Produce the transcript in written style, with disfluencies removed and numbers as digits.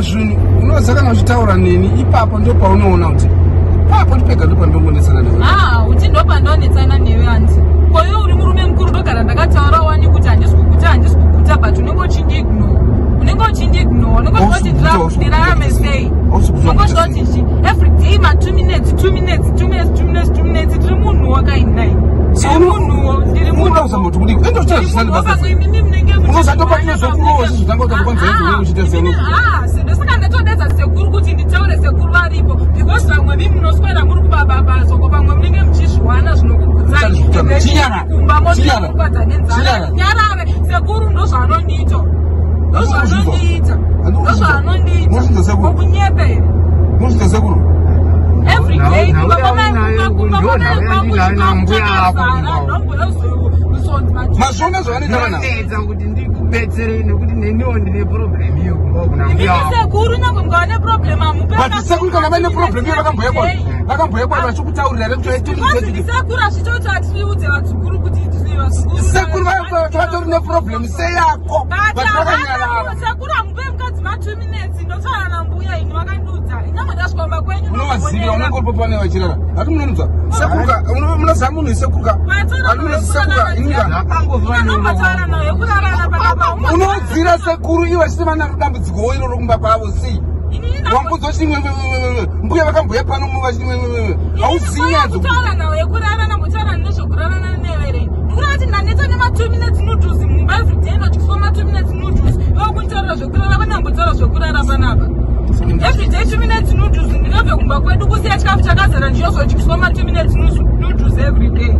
Zvimwe zvinhu unoziva kana uchitaura neni ipapo ndo paunoona kuti ipapo ndipega ndo pandongonetsana newe. Ah, uti ndo pandonetsana newe hanzi. Ko iwe uri murume mukuru, ndogara ndakataura wani kuti handisi kuguta, handisi kuguta, but unenge uchindiignore. Unenge uchindiignore. Unenge Hausi uchiti kuguta, hausi ndirarame kuguta. sei? Hausi kuguta. Unenge uchiti chi every day ma 2 minutes, 2 minutes, 2 minutes, 2 minutes, 2 minutes. Ndiri munhu wakainai. Ndiri munhuwo, ndiri Unoda munhuwo. kuzama kuti kudii? Ende uchitaura zvisina nebasa. Unozatopa zvekurohwa zvizvitanga kuti kwanza izvo unenge uchiita sei? Ndosaka ndatodedza sekuru kuti nditaure sekuru varipo, because vamwe vimi munoswera muri kubababazoko, pamwe munenge muchizviwana zvinokugutsai. Chinyara. Kumba Chinyara. motikwadza nenzara. Chinyara. Nyarare sekuru, ndozvaanondiita, ndozvaanondiita, ndozvaanondiita. Unozvinzwa, sekuru? Okunyepera. Unozvinzwa, sekuru? Every day kumba kumba Mazviona zvavanoita vana? Ndinonetsa kuti ndikubetserei nekuti neniwo ndine problem iyo kumba kuna mbuya Imimi wako. sekuru, nyange mukava neproblem amupe. But sekuru, kana vaine problem iyo, vakamboya kwani vachikutaurira Because rekuti ndisekuru, hazvitoti atiudze vazukuru kuti tiri vazukuru. Sekuru vatori neproblem seyako, but vakanyarara. Sekuru, hamupe mukadzi ma 2 minutes. Ndotaura nambuya ini, vakandiudza inyange ndasvika kumba kwenyu. Unovaziva, unenge uri pane vachirara hati munonzwa sekuruka, munoziva munhu isekuruka, hati munozi sekuruka inika. Anombotaura nayo kurarana panapa. Unodzira sekuru ivo vachiti vana dambudzikowo iroro kumba kwavo sei? Wambudza uchiti mbuya vakamboya pano vachiti hauzivi nyaya dzoku Kutaura nawo yekurarana, mbotaura nezvekurarana nevere. Ndikuda kuti ndaneta nema 2 minutes noodles mumba. Everyday ndodyiswa ma 2 minutes noodles. Iwe kunitaurira zvekurara, vanambotaura zvekurara panapa. Everyday 2 minutes noodles. Ndinobve kumba kwedu kusiya chikafu chakazara, ndichozodyiswa ma 2 minutes noodles every day.